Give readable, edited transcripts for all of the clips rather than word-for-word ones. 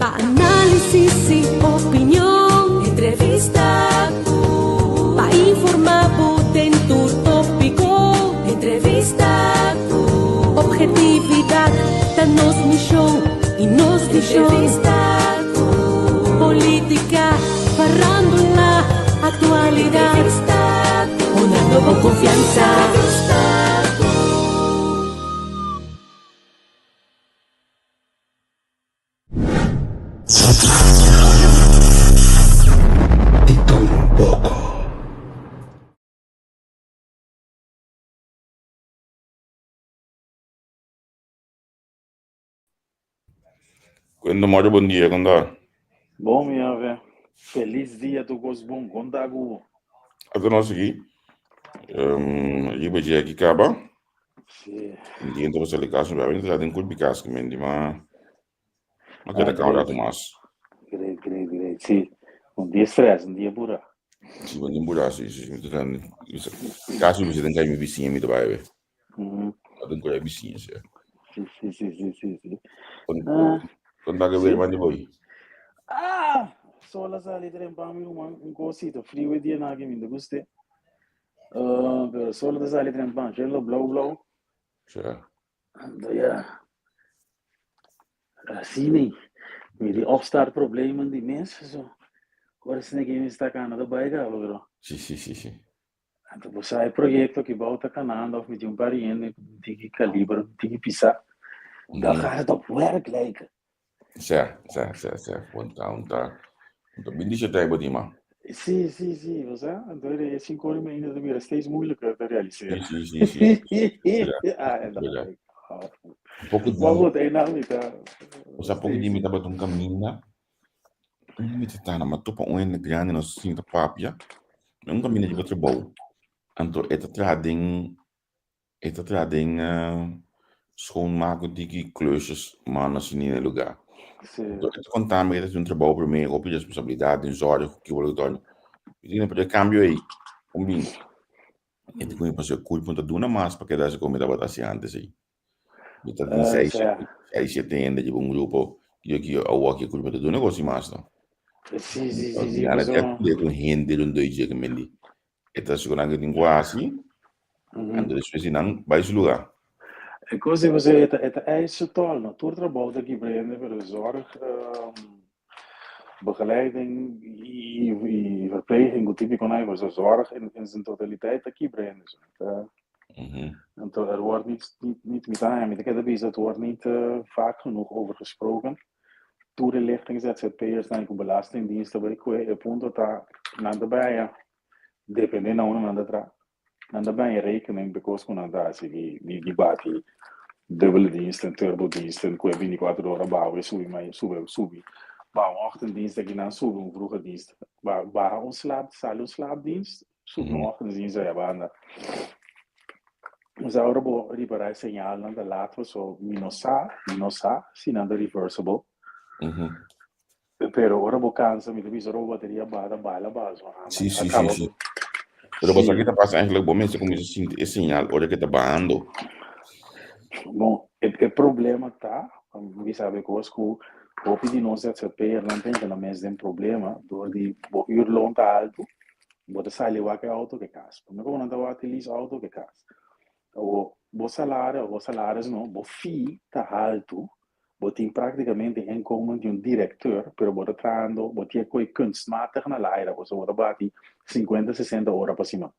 Pa análisis i opinion. Entrevista ku. Pa informá bo den tur tópiko. Entrevista ku. Objetividat ta nos mishon i nos vishon. Entrevista ku. Polítika, farándula, aktualidat. Entrevista ku. Honrando bo konfiansa. Entrevista ku. Di todo un poco. Cuento Mario bon dia con ta? Bon mi ave. Feliz dia tur cos bon. Con ta cu bo? Ata nos aki. Riba dje aki caba. Sí. Mi tin ta sali cas, mi ta den culpi cas ki men di ma ma keda Ah, ka un great. rato mas. Great, great, great. Sí. Un dia stress, un dia burá. Sí, un dia burá, sí, sí. Mi ta casi mi ta den mi bisiña mi ta bai be. Ta den kura bisiña, sí. Sí, sí, sí, sí, sí, sí. Kon Ah, kon ta ke sí. wer mandi boy? Ah, sol a sali trempan mi ruman, un cosito frio e dia na ki mi ta guste. Uh, pero sol ta sali trempan, cielo blauw blauw. Ja. Anto ja, asina ei. Mi di opstart problemen di mes, so. Ora asina ki mi sta cana ta bai caba, pero. Sí, sí, sí, sí. Anto bo sa e proyecto ki bou ta canando of mi tin un par di hende cu un tiki caliber, un tiki pisa. Dan gaat het op werk lijken. Sa, sa, sa, sa. Un ta, un ta, un ta bin di bo tin, man. Sí, sí, sí, bo sa. Anto e cinco ora y media ta bira steeds moeilijker te realiseren. Sí, sí, sí, sí. Ah, en Verdad. dat. Un poco Maar di, goed, einan mi ta o sea, poco di steeds. mi tabata un caminda. Un mi ta tana, ma topa un hende grandi nos sinta papia. Un caminda di bo trabou. Anto e ta traha den E ta traha den schoonmaak ku tiki klusjes man asina na e lugá. Sí. Anto e ta konta mi ku e ta hasi un trabou promé, hopi responsabilidat den zòrg ku kibo loke tòg. Mi di, pero e kambio ei, kon bin? E di ku mi pasobra e kulpa no ta duna mas pa keda hasi komo mi tabata hasi ántes ei. Mi ta tin seis, Sea. seis, shete hende riba un grupo, yo ki awor aki e kulpa no ta duna gosi mas no. Sí, sí, sí, sí, Mi a pasobra. ku hende rondó dje ku mi di. E ta asegurá ku tin ku hasi, anto despues di nan bai su lugá. E kos di pasobra e ta e ta eis su tòl, no? Tur trabou ta kibra hende, pero zorg, begeleiding i i verpleging ku típiko nan, pasobra zorg in in zijn totaliteit ta kibra hende. So ta anto er wordt niet niet niet mi ta haña, mi ta keda bisa het wordt niet vaak genoeg over gesproken. Tur e lichting ZZP'ers nan ku belastingdienst ta bai kue, e punto ta nan ta bai haña Depende na unda nan ta traha. Nan ta baña rekening pa e kos ku nan ta hasi di di di bati dubbele diensten, turbo diensten ku e bintikuater ora baho e subi mai subi subi. Baha un ochtenddienst aki nan subi un vroege dienst. Ba baha un slaap sali un slaapdienst subi un ochtenddienst aya banda. Nos ora bo ripará e señalnan ta laat paso mi no sa mi no sa si nan ta reversible. Pero ora bo cansa, mi ta bisa ora bo bateria baha ta baila baha so ah, Sí, man, a sí, sí, caba sí. Pero bo sa Sí. ki ta pasa eigenlijk, bo mester kuminsá sinti e señal ora ke ta bahando. Bon, e, e problema ta, mi sabe kos ku hopi di nos ZZP'ernan ta entra nan mes den problema door di bo uurloon ta altu, bo ta sali wak e auto ke kas. Prome ku bo nan ta wak e lease auto ke kas. Awor, bo salario, bo salaris no, bo fee ta altu, Bo tin práktikamente inkomen di un direkteur, pero bo ta trahando, bo tin e koe kunstmatig na laira, pasobra bo ta bati sinkuenta, sesenta ora pa siman.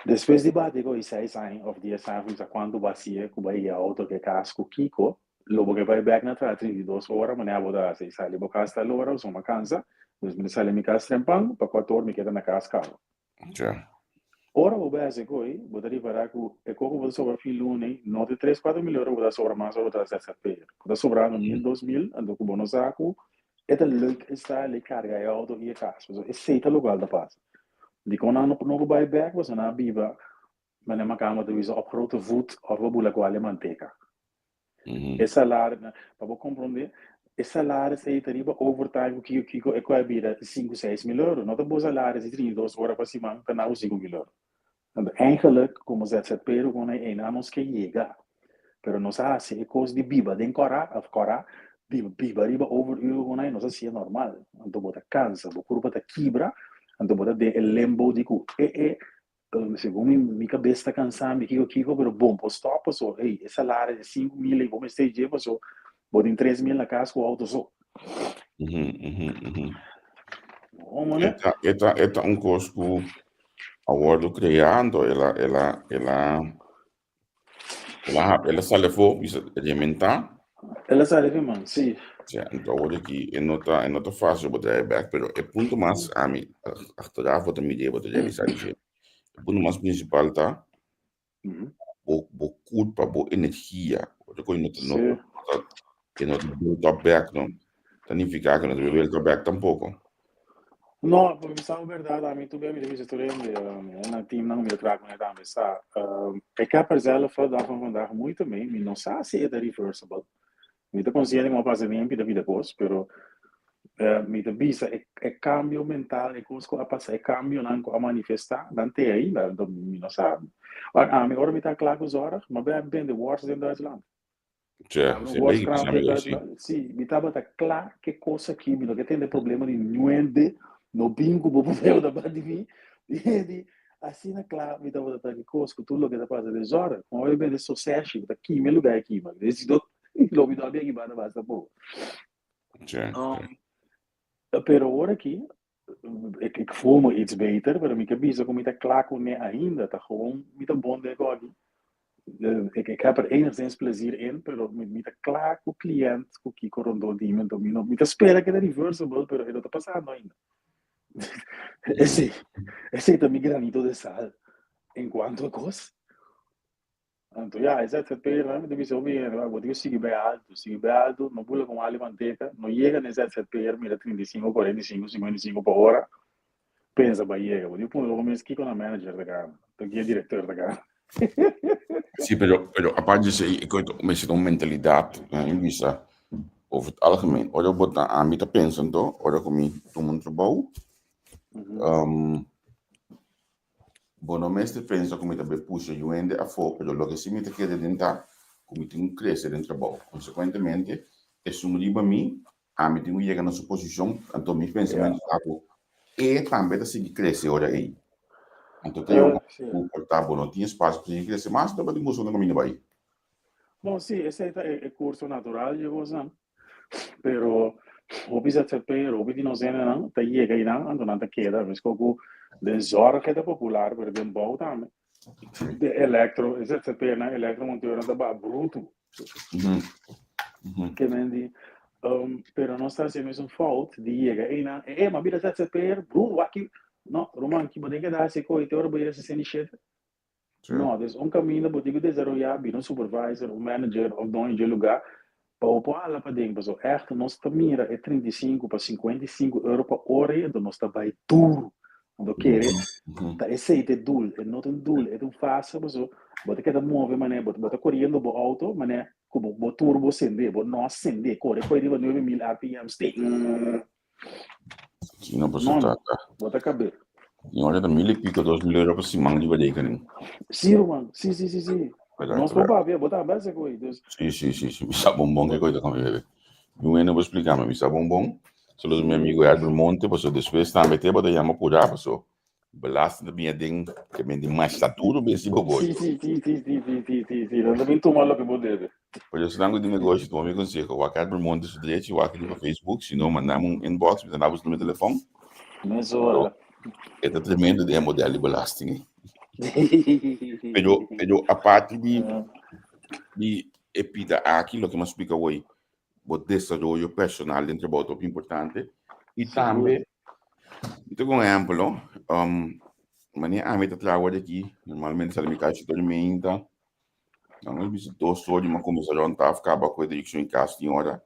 Despues di bati koe seis aña òf dies aña òf mi sa kuantu bo a hasié ku bo a hia outo ku e kas ku kiko, lo bo ke bai bèk na traha 32 ora manera bo ta hasi. Sali bo kas tal ora, pasobra mi a kansa, dus mi ta sali mi kas trempan, pa kuater or mi keda na kas kaba. Ja. Ora bo bai hasi koi, bo ta ripará ku e koko bo ta sobra fin luna ei, no ta tres kuater mil euro bo ta sobra mas ora bo ta ZZP'er. Bo ta sobrando mil, 2000, anto ku bo no sa ku e ta leuk e style di karga e outo i e kas. Pasobra esei ta lokual ta pasa. Dikon nan no por bai bèk? Pasobra nan a biba manera makamba ta bisa op grote voet òf bo bula kual e manteka. E salario, pa bo comprende, e salaris ei ta riba overtime ku kiko kiko e ku a bira sinku seis mil euro. No ta bo salaris di 32 ora pa siman ta na bo 5000 euro. Anto eigenlijk komo ZZP'er ku nan einan nos ke yega, pero nos a hasi e kos di biba den kòrá, òf kòrá. Biba biba riba overuren ku nan, nos a siña normal. Anto bo ta kansa, bo kurpa ta kibra, anto bo ta den e limbo di ku e e segun mi mi kabes ta kansa mi kiko kiko, pero bon por stòp paso ey e salario di 5000 ey bo mester dje paso bo tin 3000 na kas ku outo so. Homo ne? E ta e ta un kos ku a wòrdu kreá anto el a el a el a El a, el a sali afó, bisa rementá. El a sali afó, man, sí. Sí, anto awor aki e no ta, e no ta fácil bo trae bèk, pero e punto mas ami, achteraf bo ta mir'é, bo ta realisá di dje. E punto mas principal ta, bo, bo kurpa, bo energia, ora ku e no ta, no ta, e no ta build up bèk, no, ta nifiká ku no ta build up bèk tampoko. No, pa mi sa berdad, ami tur mi ta bisa tur hende, na teamnan ku mi ta traha kuné tambe sa, ik heb er zelf de dag van vandaag moeite mee, mi no sa si e ta reversible. Mi ta konsiente ku mi a pasa den pida pida kos, pero mi ta bisa e e kambio mental, e kos ku a pasa, e kambionan ku a manifestá, nan te ainda, anto mi no sa. Wak ami ora mi ta kla ku zorg, mi a bai bende worst den Duitsland. Tja, Abro si un bay worstkraam bisa den mi si. Duitsland. Sí, mi tabata kla ke kos aki, mi no ke tende problema di nuende, no bin ku bo problema ta bati mi. Di, di, asina kla mi tabata ta ke kos ku tur loke ta pasa den zorg. Como bai bende soseshi, ta kima e lugar e kima. Desi do, lo mi no a bin aki banda basta poko. Tja, tja. Pero awor aki, ik, ik voel me iets beter, pero mi ke bisa ku mi ta kla kuné ainda. Ta gewoon mi ta bon den ku aki. Ik, ik heb er enigszins plezier in, pero mi, mi ta kla ku cliënt, ku kiko rondó di mi, anto mi no, mi ta spera ku e ta reversible, pero e no ta pasando ainda. Esei, esei ta mi granito de sal en cuanto a kos. Anto ya, e ZZP'er mi ta bisa hopi hende, bo tin ku sigui bai altu, sigui bai altu, no bula komo ali manteka, no yega na e ZZP'er mira 35, 45, 55 pa ora, pensa bai yega. Bo tin ku puntra bo mes kiko nan manager ta gana, ta ki e direktor ta gana. Sí, pero, pero aparte di esei, e koe ta mester ta un mentalidat, mi bisa, over het algemeen, ora bo ta, ami ta pensa anto, ora ku mi tuma un trabou, Bo no mester pensa ku mi ta bai pusha yu hende afó, pero loke si mi ta kere den ta ku mi tin ku krese den trabou. Konsekuentemente, esun riba mi, ami tin ku yega na su posishon, anto mi pensamentu ta ku e tambe ta sigui krese ora ei. Anto ta yega ku por ta bo no tin espasio pa sigui krese mas, ta tin busca un kaminda bai. Bon, sí, esei ta e kurso natural dje kosnan. Pero hopi ZZP'er, hopi di nos hendenan ta yega einan, anto nan ta keda. Mesco ku den zorg e ta popular, pero den bou tambe. De elektro, e ZZP'ernan, elektromonteurnan ta baha brutu. Ke men di, pero nos ta hasi e mesun fout di yega einan, e e, m'a bira ZZP'er, bru, wak ki, no, ruman, ki bo den keda hasi e koe te ora bo yega 67? No, dus un kaminda bo tin ku desaroyá, bira un supervisor, un manager òf doño dje lugá pa bo por hala paden. Pasobra ègt nos ta mira e 35 pa 55 euro pa ora ei, anto nos ta bai duru. Anto kere ta esei ta e dul, e no ta un dul, e ta un fase pasobra bo ta keda move manera bo ta koriendo bo outo manera ku bo turbo sende, bo no a sende, kore por riba 9000 rpm stay. Si no por se trata. Bo ta kab'é. Mi ora ta mil y pico, 2000 euro pa siman riba rekening. Sí, ruman. Sí, sí, sí, sí. Nos por papia, bo ta bese koe. Dus. Sí, sí, sí, sí. Mi sa bon bon ke koe ta kome bebe. Mi wene bo explicame, mi sa bon bon. Saludos mi amigo Edwin Monte, paso despues tambe te bo ta yama pura, paso belasting ta biña den ke men di masha duro besi bo boy. Sí, sí, sí, sí, sí, sí, sí, sí, sí. Nan ta bin tuma loke bo debe. Pero esnan ku tin negoshi, tuma mi konseho, wak Edwin Monte su drechi, wak riba Facebook, si no mandami un inbox, mi ta dabo su numero di telefon. Mesora. E ta tremendo den e model di belasting ei. Pero, pero aparte di, di e pida aki, loke mi a splika awor, bo desaroyo personal den trabou ta hopi importante. I tambe, mi ta un ehempel, no? Manera ami ta traha awor aki, normalmente sali mi kas shete ora meinta, nan nos bisa dos ora mi a kuminsá rònt taf kaba ku e direkshon di kas tin ora.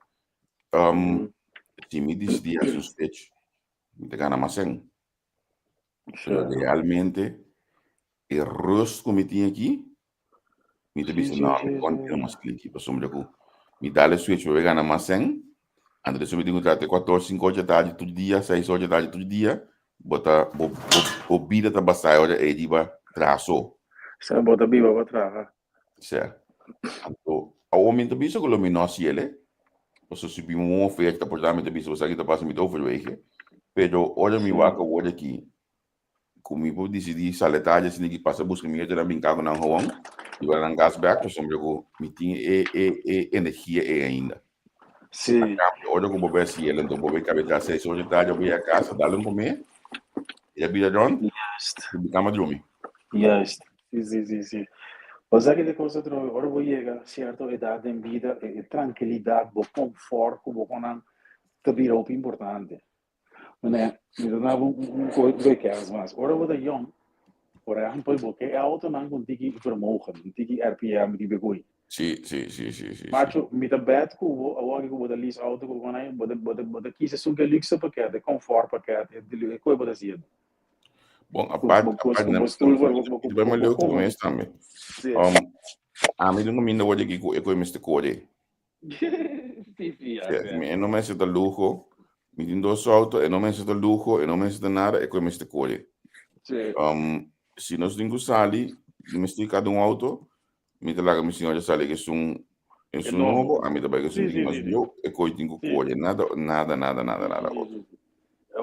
Si mi disidí hasi un switch, mi ta gana mas sèn. Pero realmente e rust ku mi tin aki, mi ta bisa no, mi kontinua mas kliki pasobra ku mi dal e switch pa mi gana mas sèn, anto despues mi tin ku traha te kuater or sinku or dje tardi tur dia, seis or dje tardi tur dia, bo ta bo bo bida ta basá e ora ei riba traha so. Sa bo ta biba pa traha. Sa. Anto awor mi ta bisa ku lo mi no hasi el e. Paso si bin un oferta por ta mi ta bisa bo sa ki ta pasa mi ta overwege. Pero ora mi wak awor aki ku mi por disidí sali tarde asina ki pasa buska mi otronan bin ka ku nan gewoon i wak nan gas bek pasobra ku mi tin e e e energia ei ainda. Sí. Ora ku bo bai hasi el enton bo bai kabe tras seis ora di tarde bo yega kasa dal un kome i a bira rònt Juist. i bo kama drumi. Juist. Sí, sí, sí, sí. Bo sa ki ta kos atrobe, ora bo yega sierto edat den bida, e e trankilidat, bo konfòrt ku bo konan ta bira hopi importante. Mane, mi ta duna bo un un un un kers mas. Ora bo ta yòn, por ehèmpel, bo ke e autonan ku un tiki vermogen, un tiki RPM riba e koe. Sí, sí, sí, sí, sí, sí. Macho, mi ta bet ku bo, awor ku bo ta lease auto ku bo nan, bo ta bo ta bo ta kis esun ku e luxe pakket, e comfort pakket, e e koe bo ta siendo. Bon, Ku apart, bo kos apart ku na bo stoel voor, bo bo mi ta bai bo mas bo leu ku bo komo. mes tambe. Sí. Um, ami den kaminda word aki ku e koe mester kore. Sí, sí, ja, Sí, ja. mi e no mester ta luho. Mi tin dos auto, e no mester ta luho, e no mester ta nada, e koe mester kore. Sí. Um, si nos tin ku sali, mi mester kada un auto, mi ta laga mi señora sali ku esun, E esun nobo. nobo, ami ta bai ku esun Sí, tin sí, mas sí, sí. bieu, e koe tin ku Sí. kore, nada, nada, nada, nada, nada Sí, otro. sí, sí.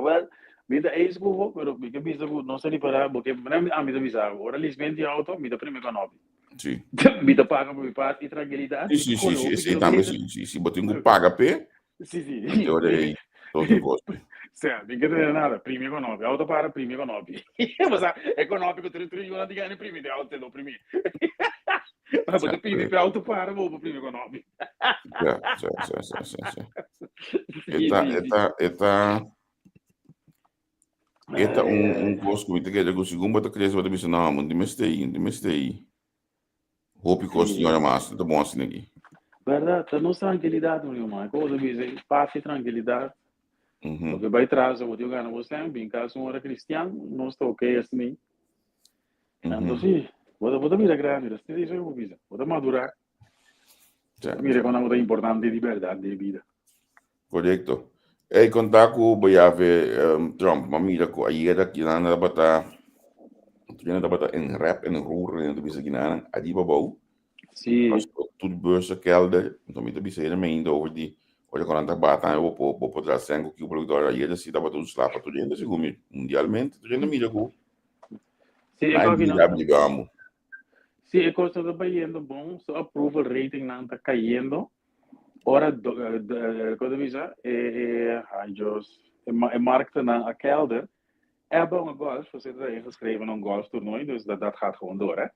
Wel, mi ta eens ku bo, pero mi ke bisa ku no sa ripará, bo ke, ami ta bisa bo, ora leasement di auto, mi ta primi kanopi. Sí. Mi ta paga pa mi pas i trankilidat. Sí, sí, sí, sí, esei tambe sí, sí, sí, bo tin ku paga p'e. Sí, sí. Anto ora ei otro kos. Sea, mi ke tene nada, primi konopi, auto para, primi konopi. Osea, e konopi ku tur yunan tin gana primi, de auto no primi. Bo ta pidi p'e auto para, bo por primi konopi. Ja, sí, sí, sí, sí, sí. E ta, e ta, e ta, e ta un, un kos ku mi ta kere ku segun bo ta krese bo ta bisa, no, mi no mester ei, mi no mester ei. Hopi kos señora mas, ta bon asina aki. Bèrdat, ta nos trankilidat mi ruman. Komo ta bisa, pas i trankilidat. Loke bai tras bo tin gana bo sèn, bin kas un ora kristian, nos ta oké asina. Anto si, bo ta bo ta bira grandi, ta esei ku bo bisa. Bo ta madurá. Mira kon ta importante di bèrdat den bida. Korekto. Ey, konta ku bo yafe Trump, m'a mira ku ayera kinan tabata, kinan tabata en rep en roer, nan ta bisa kinan ariba abou. Sí. Pasobra tur beurs a kelder, enton mi ta bisa hende mainta over di ora ku nan ta bata bo por bo por traha sèn ku kico lo ayera si tabata un sla pa tur hende segun mi mundialmente tur hende mira ku Sí, e nan kos bira digamo. Sí, e kos no ta bayendo bon, su approval rating nan ta kayendo. Ora, kon ta bisa, e, e, ai Dios, e, e marktennan a kelder. Ebbe un golf, we zitten ingeschreven in een golftoernooi, dus dat, dat gaat gewoon door, hè.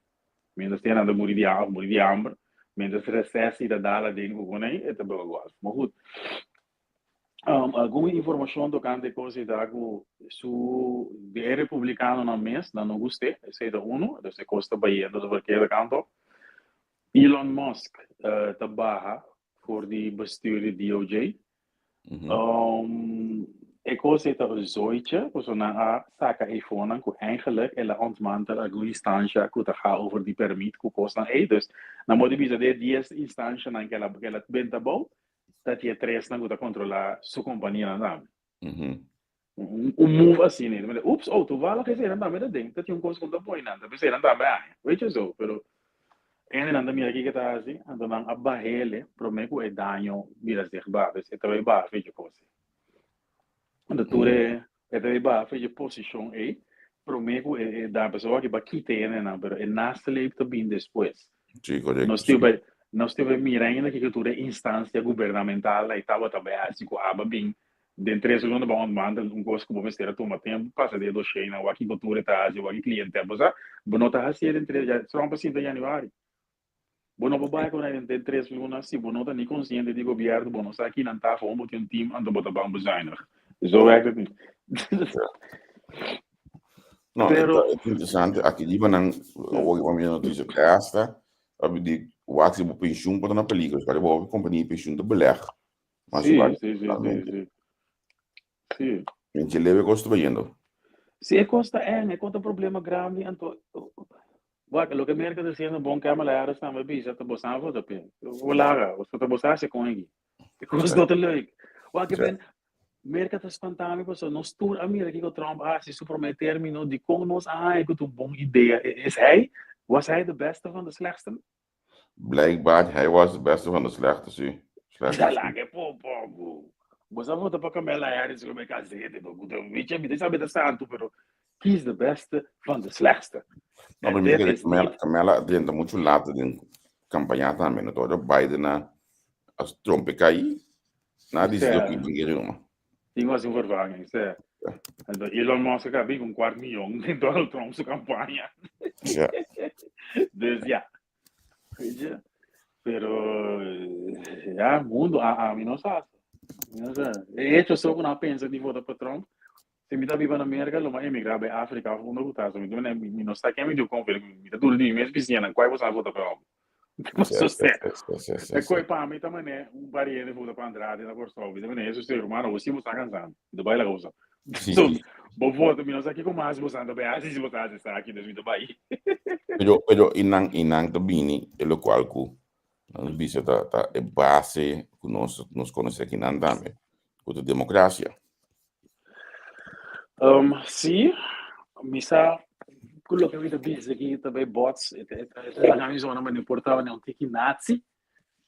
Mientras tienen aan de muri di, muri di hamber, mientras recessie ta dala den ku konei, e ta bebe golf. Maar goed, algun informashon tokante kos ei ta ku su de e republikanonan mes nan no gust'é, esei ta unu, dus e kos ta bayendo de verkeerde kant op. Elon Musk ta baha for di bestuur di DOJ. E kos ei ta un zooitje, pasobra nan a saka eifonan ku eigenlijk el a ontmantel algun instansha ku ta ga over di permit ku kosnan ei. Dus nan por di bisa de dies instanshanan ku el a benta abou, ta tin e tresnan ku ta kontrolá su kompanianan tambe. Un move asina, i ta manda, ups, oh, toevallig eseinan tambe ta den, ta tin un kos ku no ta poi nan, ta p'eseinan tambe haña. Weet je zo, pero hendenan ta mira kiko ta hasi, anto nan a bah'ele promé ku e daño bira zichtbaar, dus e ta bai baha fecha kos ei. Anto tur e, e ta bai baha fecha posishon ei promé ku e daño, pasobra wak ba kita e hendenan, pero e nasleep ta bin despues. Sí, korekto. Nos tin bai, nos tin bai mira ainda kiko tur e instansia gubernamental ei tabata bai hasi ku aba bin Den tres ronda bo a ontmantel un kos ku bo mester a tuma tempu pasa den e dosheinan, wak kiko tur e ta hasi, wak e klientel. Bo sa, bo no ta hasié den tres, ya Trump a sinta yanüari. Bo no por bai ku nan den tres luna si bo no ta ni konsiente di gobièrnu, bo no sa kinan ta, gewoon bo tin un team anto bo ta ban bezuinig. Zo werkt het niet. No, Pero e ta interesante. Aki riba nan, awor ku mi notisia hasta, di wak si bo penshun por ta na peligro. Pasobra bo kompania di penshun ta beleg. Mas Sí, igual, sí, sí, sí, totalmente. sí. Sí. En che leve kos ta bayendo. Sí, e kos ta eng, e kos ta problema grandi, anto, wak, loke Merka ta haciendo bon Kamala Harris tambe bisa, ta bosan vota p'e. Bo laga, boso ta bosa hasi kon aki. E kos no ta leuk. Wak, Sí. ben, Merka ta spanta mi pasobra nos tur a mira kiko Trump a hasi su prome termino, dikon nos a haña ku ta un bon idea. Is hij, was hij de beste van de slechtsten? Blijkbaar, hij was de beste van de slechte, sí. Slechte. Laga po. Bo sa vota pa Kamala Harris ku me kasete, bo ku weet je, mi sabe ta santu, pero kies de beste van de slechtste. No, En pero mi dit kere is Kamala, niet. Kamala drenta muchu later den campaña tambe, no? Ora Biden a a trompeca ahí, na decidió Sea, que iban numa. tin was un vervanging, sea. Ja. Anto Elon Musk a bin ku un kwart miyon den Donald Trump su campaña. Ja. Dus ja, weet je. Pero ja, mundo, a mi no sa. Mi no sa. E hecho so ku nan a pensa di vota pa Trump, si mi ta biba na Merka lo mi a emigra bai Afrika of unda ku ta. So mi ta mi no sa ken mi diu konfia, mi ta duru di mi mes bisiñanan kuai boso a vota pa hom. Sí, Paso sí, se sí, sí, sí, e sí. koi pa mi ta mane un pariente vota pa Andrade na Kòrsou. Mi ta mane eso sí hermano, bo si bo sta kansando. Mi ta bai laga boso. Sí, So sí. bo vota mi no sa kiko mas bo ta bai hasi si bo ta hasi esaki, dus mi ta bai. Pero, pero inan, inan ta bini e locual cu nos bisa ta, ta e base cu nos, nos conoce akinan tambe, cu ta democracia. Sí, mi sa ku loke mi ta bisa aki ta bai bots, e ta, e ta, e ta laga mi zona manera por ta un tiki nazi.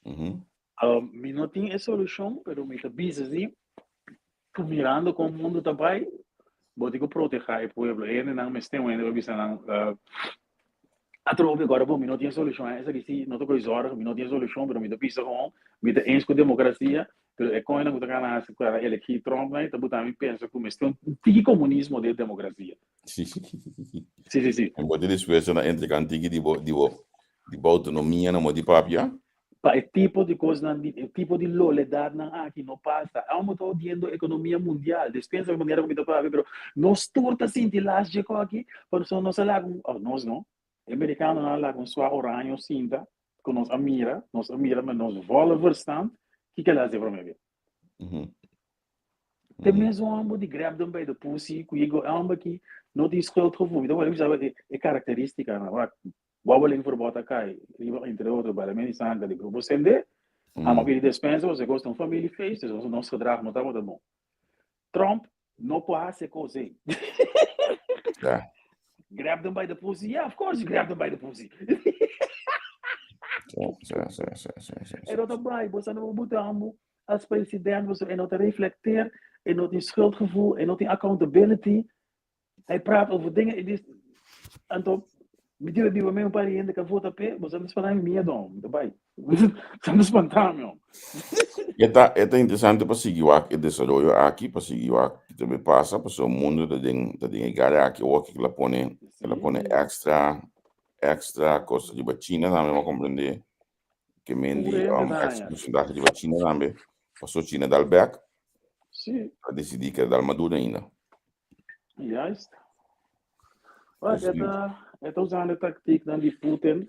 Mi no tin e solushon, pero mi ta bisa si ku mirando kon mundu ta bai, bo tin ku protehá e pueblo. E hendenan mester un hende pa bisa nan, Atrobe, gora bo, mi no tin e solushon. Esaki si no ta koe zòrg, mi no tin e solushon, pero mi ta bisa kon mi ta eens ku demokrasia, pero e koinan ku ta gana hasi ku a elegí Trump nan ta buta mi pensa ku mester un tiki komunismo den demokrasia. Sí. Sí, sí, sí. En bo ta dispuesto na entrega un tiki di bo, di bo, di bo autonomia na mo di papia? Pa e tipo di kosnan, di e tipo di loledadnan aki no pasa. Amo ta odiendo ekonomia mundial. Despensa mi manera ku mi ta papia, pero nos tur ta sinti las dje ku aki, pasobra nos a laga un, oh, nos no, e merikanonan a laga un sua oraño sinta ku nos a mira, nos a mira met nos volle verstand kiko el a hasi promé bia. Te mesun homber di grab them by the pussy ku yego e homber aki no tin schuldgevoel. Mi ta wòrdu bisa e karakteristikanan. Wak, Bobbeling verbod a kai riba entre otro bailament di sangre di grupo Sende. Amo pidi despensa pasobra e kos ta un familiefeest, dus nos gedrag no tabata bon. Trump no por hasi e kos ei. Ja. Grab them by the pussy? Yeah, of course you grab them by the pussy. Sí, sí, sí, sí, sí, sí, E no ta bai, bo sa no buta amo as president, bo e no ta reflecteer, e no tin schuldgevoel, e no tin accountability. Hij praat over dingen, het is, anto, mi debe biba mee un par di hende ka vota p'e, bo sa ta spanta mi miedo, mi ta bai. Sa ta spanta mi, hom. E ta, e ta interesante pa sigui wak e desaroyo aki, pa sigui wak ki ta bay pasa, pasobra mundo ta den, ta den e gara aki awor ki el a pone, el a pone extra, extra cos riba China tambe, bo a comprende, ke men Pure di hende um, ta extra haña. porcentahe riba China tambe, pasobra China dal bek, Sí. a decidi ke dal Maduro ainda. Juist. Wak, Dus e di, ta, e ta usando e tactieknan di Putin.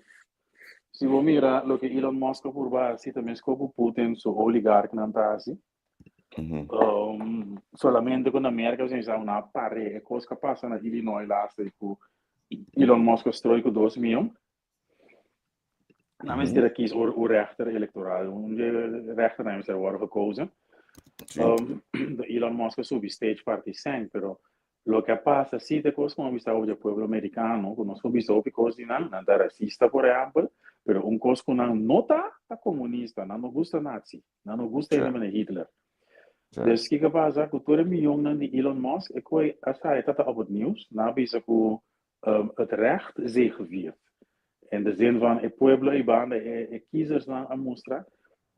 Si bo mira loke Elon Musk a purba hasi, ta meskos ku Putin su oligarknan ta hasi. Solamente ku na Merka sin sa una pare e kos ku a pasa na Illinois laatst ei ku Elon Musk a stroi ku dos mion. Nan mester a kies un rechter electoral, un rechter nan mester worden gekozen. Sí. Elon Musk a subi stage parti seng, pero loke a pasa si ta kos ku a bisa over di pueblo americano, ku nos por bisa hopi kos di nan, nan ta racista por ehempel, pero un kos ku nan no ta, ta komunista, nan no gusta nazi, nan no gusta hende manera Hitler. Sí. Dus kiko a pasa ku tur e mionnan di Elon Musk, e koi a sa e tata op het nieuws, nan a bisa ku het recht zegeviert. In de zin van e pueblo ei banda, e, e kiezersnan a mustra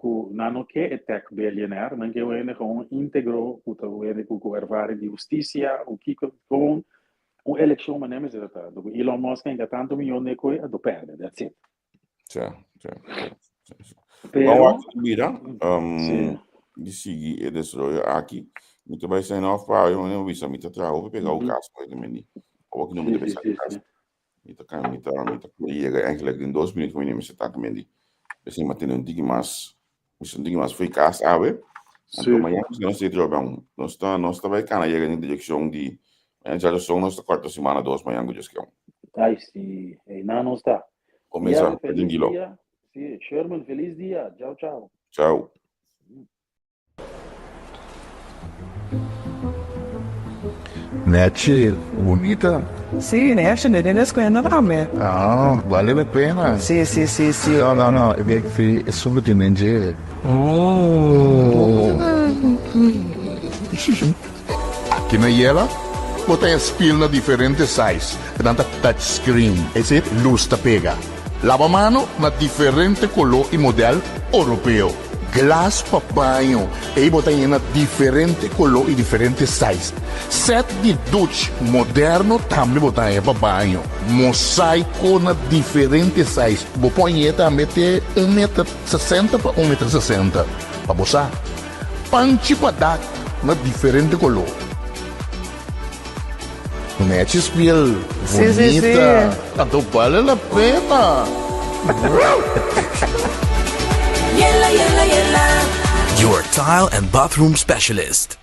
ku nan no ke e tech billionaire, nan ke un hende gewoon íntegro, ku ta un hende ku ku ervaring di hustisia, ku kiko, gewoon un elekshon manera mester ta ta. Dor ku Elon Musk a hinka tantu miyon den e koe, a do pèrdè, that's it. Sí, sí, sí, sí, sí. Pero, Vamos a mira, sí. di sigui e desaroyo aki. Mi ta bai sign off pa awe, mi bisa mi ta traha hopi pegá ku kas, pa mi Awor ki no mi ta Sí, bai sí, sa sí, kas. sí. Mi ta kan, mi ta, mi ta yega eigenlijk den dos minuut ku mi mester ta mendi. P'esei mi a tene un tiki mas, mi un tiki mas fo'i kas awe. Anto Sí. mañana nos ta trobe aun. Nos ta, nos ta bai kana yega den direkshon di, mañana djaduson nos ta kòrta simana dos mañana ku Dios ke. Ai, sí. Einan nos ta. Comienza, Diablo, feliz Dingilo. dia. Sí, Sherman, feliz dia. Chao, chao. Chao. Nechi, bunita. Sí, ne den descuento tambe. Ah, vale la pena. Sí, sí, sí, sí. No, no, no, e bek fi e solo tin den dje. Oh. Aki na Yela, bo ta haña spiel na diferente size, nan ta touch screen, es decir, luz ta pega. Laba mano na diferente color y model Oropeo. Glas pa baño, ey bo ta haña na diferente color y diferente size. Set di duch moderno tambe bo ta haña pa baño. Mosaico na diferente size, bo por hañ'e tambe te un meter sesenta pa un meter sesenta, pa bo sa. Panchi pa dak na diferente color. Nechi spiel Sí, sí, sí. bonita. Anto bale la pena. Yela, yela, yela. Your tile and bathroom specialist.